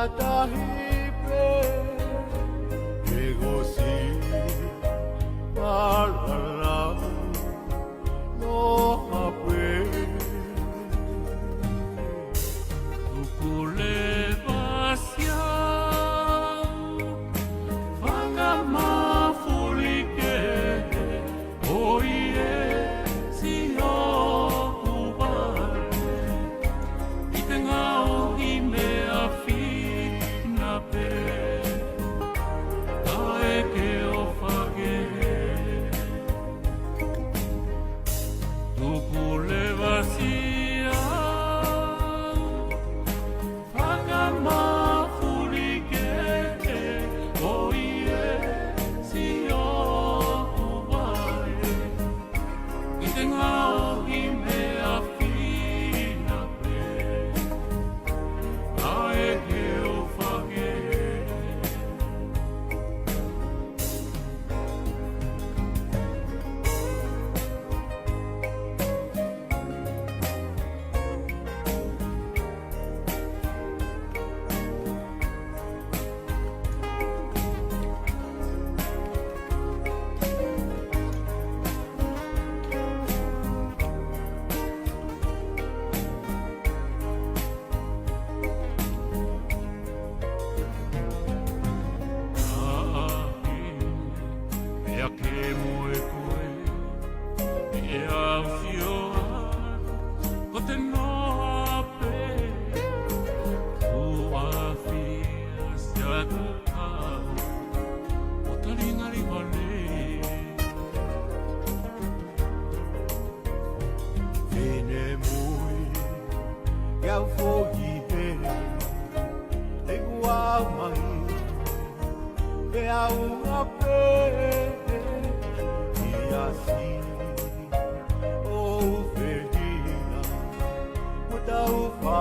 Tahipe Egosi Palala No Hape Tukule vasia Whakamafulike O ie si o kubale I te ngao i mea whina pe Ka eke o whake Tukule vasia Whakamafulike O ie si o kubale I te ngao i mea whina pe Ka eke o whake. Mea ke moe koe e au fioa ko te noa pe Ua fia sia ku kau o taringari wale. Vene mui Iau fogi he Te ua mai Te au pe Ia si O whehina Mo tau wha.